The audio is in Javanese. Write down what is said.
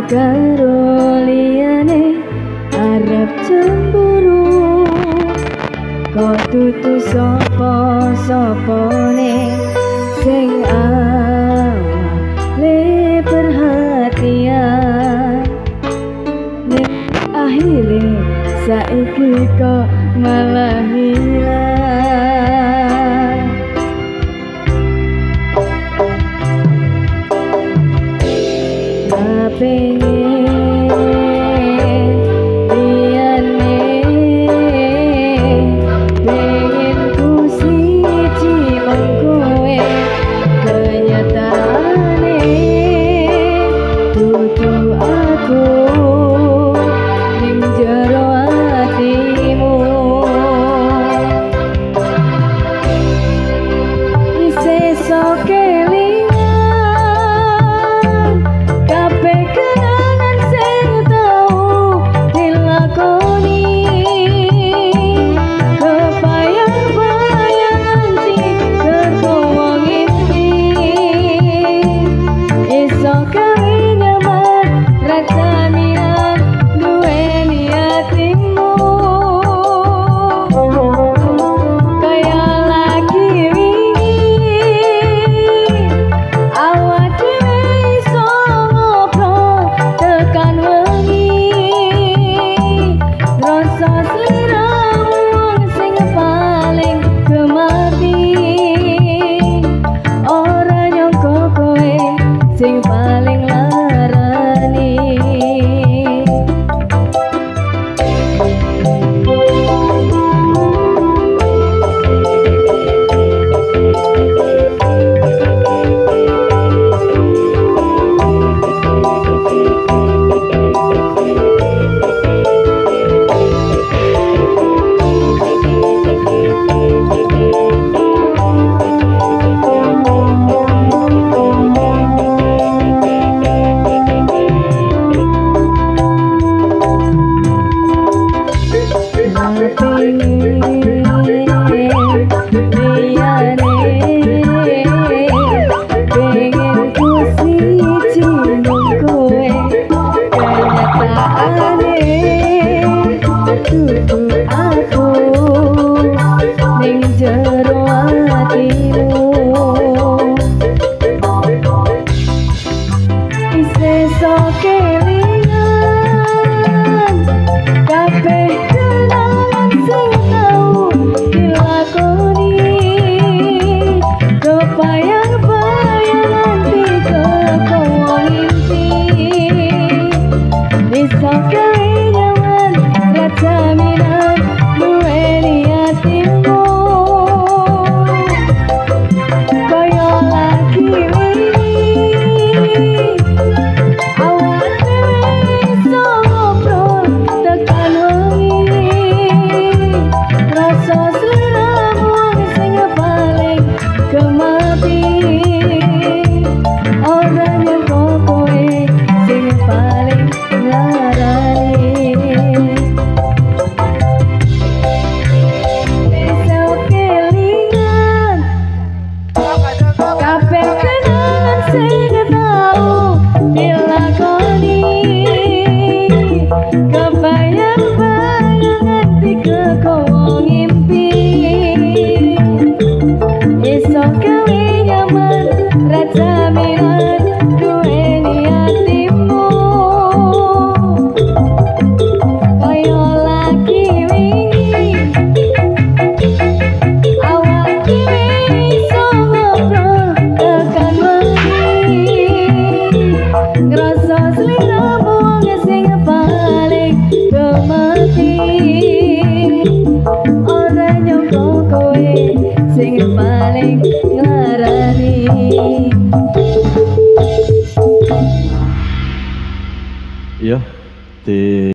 karo liyane arep cemburu. Kok dudu sapa-sapane sing awale perhatian, ning akhire saiki kok malah hilang. Pengen liyane, pengen ku siji mung kowe, kenyataane dudu aku ning jero atimu. Isih sok kelingan kabeh kenangan sing tau dilakoni, kebayang-bayang nganti kekowo ngimpi. Iso gawe nyaman ra jaminan duweni atimu, kaya lagi wingi awak dhewe iso ngobrol tekan wengi. Rasa sliramu wong sing paling gemati, ora nyangka kowe sing paling larani. Liyane, pengen ku siji mung kowe, kenyataane dudu aku ning jero atimu. Isih sok kelingan kabeh kenangan sing tau dilakoni, kebayang-bayang nganti kekowo ngimpi. Iso gawe nyaman ra jaminan duweni atimu, kaya lagi wingi awak dhewe iso ngobrol tekan wengi. Rasa sliramu wong sing paling gemati, ora nyangka kowe sing paling nglarani. Iso kelingan kabeh kenangan sing tau dilakoni, kebayang-bayang nganti kekowo ngimpi. Iso gawe nyaman ra jaminan duweni atimu, kaya lagi wingi awak dhewe iso ngobrol tekan wengi. Ngrasa sliramu wong sing paling gemati, ora nyangka kowe sing paling nglarani. Iya, di